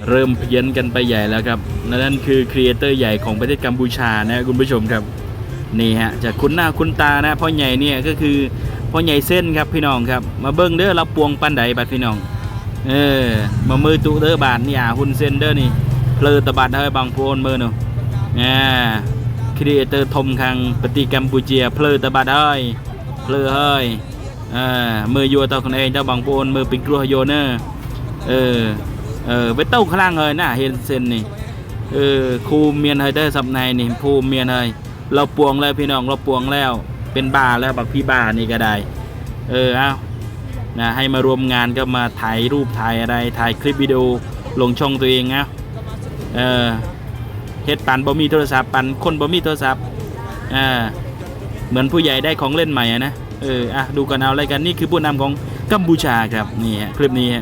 ເລີ່ມພຽນກັນໄປໃຫຍ່ແລ້ວຄັບ. ນັ້ນຄືຄຣີເອເຕີໃຫຍ່ຂອງປະເທດກຳປູຊານະ ຄຸນຜູ້ຊົມຄັບ. ນີ້ຮະ ຈະຄຸ້ນໜ້າຄຸ້ນຕານະ ພໍ່ໃຫຍ່ນີ້ກະຄືພໍ່ໃຫຍ່ເຊັນຄັບ ພີ່ນ້ອງຄັບ. ມາເບິ່ງເດີ ລາວປ່ວງປານໃດບາດພີ່ນ້ອງ. ເອີ ມາມືຕຸເດີບາດນີ້ ອາ ຮຸນເຊັນເດີນີ້ ເພີຕະບັດເຮີຍ ບັງໂພນມືໜູ່. ອາ ຄຣີເອເຕີຖົມຄັງປະຕິກຳປູເຈຍ ເພີຕະບັດເຮີຍ ເພີເຮີຍ. ເອີ ມືຍົວເຕົ້າຄົນເອງ ເຈົ້າບັງໂພນ ມືປິງກລັວໂຍເນີ. ເອີ ເອີ ໄປເຕົ້າຄະລັງເຮີຍນະ ເຫັນເຊັນນີ້. ເອີ ຄູມຽນເຮີຍເດີ ສັບໃນນີ້ ຄູມຽນເຮີຍ. ລາວປ່ວງແລ້ວພີ່ນ້ອງ ລາວປ່ວງແລ້ວ ເປັນບ້າແລ້ວ ບັກຜີບ້ານີ້ກະໄດ້. ເອີ ເອົາ ນະ ໃຫ້ມາຮ່ວມງານ ກະມາຖ່າຍຮູບ ຖ່າຍອະໄລ ຖ່າຍຄລິບວິດີໂອລົງຊ່ອງຕົວເອງ. ເອົາ ເອີ ເຮັດປັນບໍ່ມີໂທລະສັບ ປັນຄົນບໍ່ມີໂທລະສັບ. ເອີ ເໝືອນຜູ້ໃຫຍ່ໄດ້ຂອງເຫຼັ້ນໃໝ່ອະນະ. ເອີ ອ່ະ ດູກັນເອົາລະກັນ. ນີ້ຄືຜູ້ນຳຂອງກຳປູຊາຄັບ. ນີ້ຮະ ຄລິບນີ້ຮະ